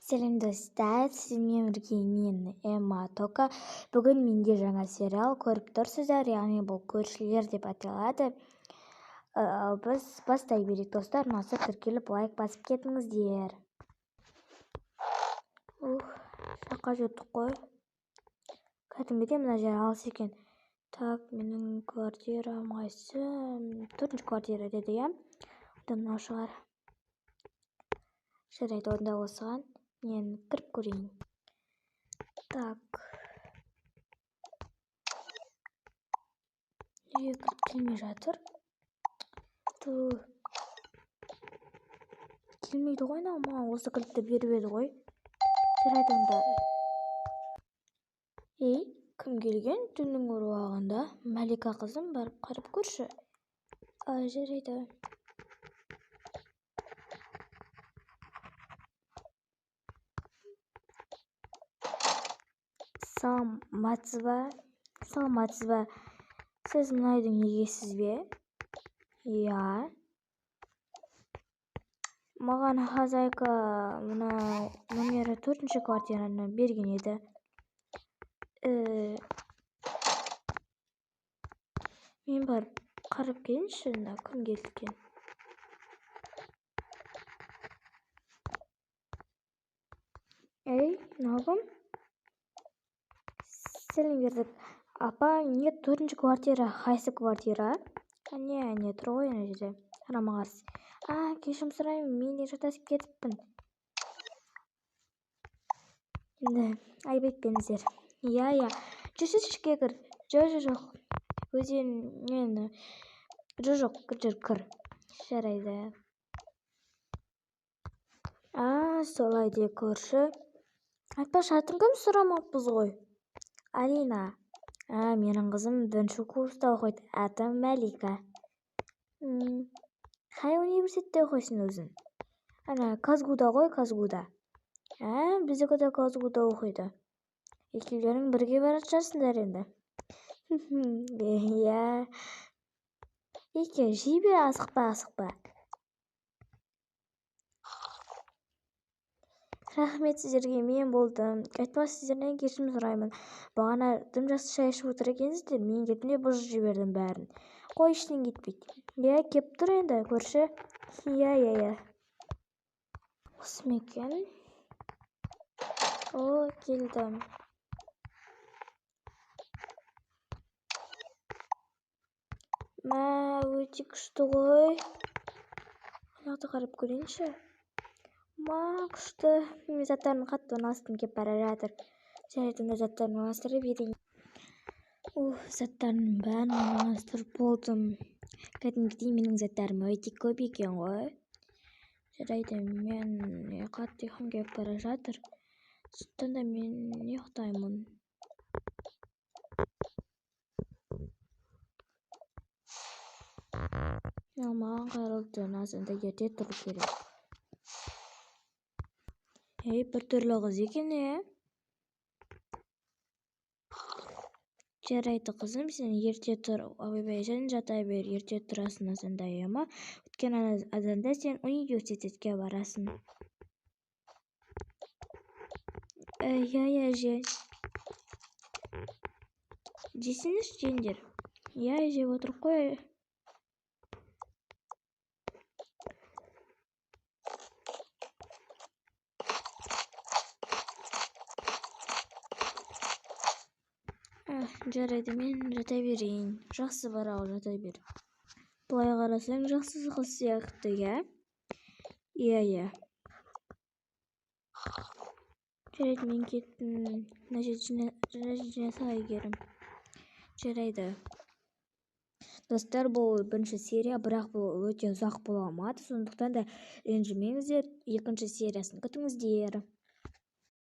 Сәлем, достар! Сіздермен бірге мен, Эмма Тока. Бүгін менде жаңа сериал, көріп тұрсыздар, яғни бұл «Көршілер» деп аталады. Біз бастай берейік, достар. Ұнаса, тіркеліп, лайк басып кетіңіздер. Ух, жаққа жеттік қой. Кәдімгідей мына жер алыс екен. Так, менің квартирам қайсы? Төртінші квартира деді, иә? Онда мынау шығар. Жарайды, онда осыған мен кіріп көрейін. Так, неге кіріп келмей жатыр? Ту, келмейді ғой мынау. Маған осы кілтті беріп еді ғой. Жарайды онда. Ей, кім келген түннің бір уағында? Мәлика, қызым, барып қарап көрші. Жарайды. Саламатсыз ба? Саламатсыз ба? Сіз мына үйдің егесісіз бе? Иә. Маған хозяйка мына номері төртінші квартираны берген еді. Мен барып қарап келейінші, мына кім келді екен. Ей, мынау кім? Сәлем бердік, апа. Не, төртінші квартира қайсы квартира? Әне, әне тұр ғой, ана жерде, қарама қарсы. А, кешірім сұраймын, мен де шатасып кетіппін енді, айып етпеңіздер. Иә, жүрсеңші, ішке кір. Жоқ, жоқ, жоқ, өзен мен, жоқ, жоқ, кір, жүр, кір. Жарайды. А, солай де, көрші. Айтпақшы, атың кім, сұрамаппыз ғой. Алина. А, менің қызым бірінші курста оқиды, аты Мәлика. Қай университетте оқисың өзің? Ана КазГУда ғой, КазГУда. А, біздікі де КазГУда оқиды. Екеулерің бірге баратын шығарсыңдар енді. Иә. Еке, жей бер, асықпа, асықпа. Рахмет сіздерге, мен болдым. Айтпа, сіздерден кешірім сұраймын. Бағана дым жақсы шай ішіп отыр екенсіздер, мен келдім де бұзып жібердім бәрін. Қой, ештеңе етпейді. Иә, кеп тұр енді, көрші. Иә. Осы ма екен? О, келдім. Мә, өте күшті ғой. Мына жақта қарап көрейінші. Ма, күшті. Мен заттарымды қатты орналастырғым келіп бара жатыр. Жарайды, онда заттарымды орналастыра берейін. Ух, заттарымның бәрін орналастырып болдым. Кәдімгідей менің заттарым өте көп екен ғой. Жарайды, мен қатты ұйқым келіп бара жатыр. Сондықтан да мен ұйықтаймын. Ал маған қайырлы түн, азанда ерте тұру керек. Ей, біртүрлі қыз екен, е? Жарайды, қызым, сен ерте тұр. Ойбай, сен жата бер, ерте тұрасың азанда, иә ма? Өйткені азанда сен университетке барасың. Иә, же. Жесеңізші, жеңдер. Иә, жеп отырып қой. Жарайды, мен жата берейін. Жақсы, бар, ал, жата бер. Былай қарасаң, жақсы қыз сияқты, иә? Иә. Жарайды, мен кеттім. Мына жерді жинай сал, Әйгерім. Жарайды. Достар, бұл бірінші серия, бірақ бұл өте ұзақ бола алмады, сондықтан да ренжімеңіздер, екінші сериясын күтіңіздер.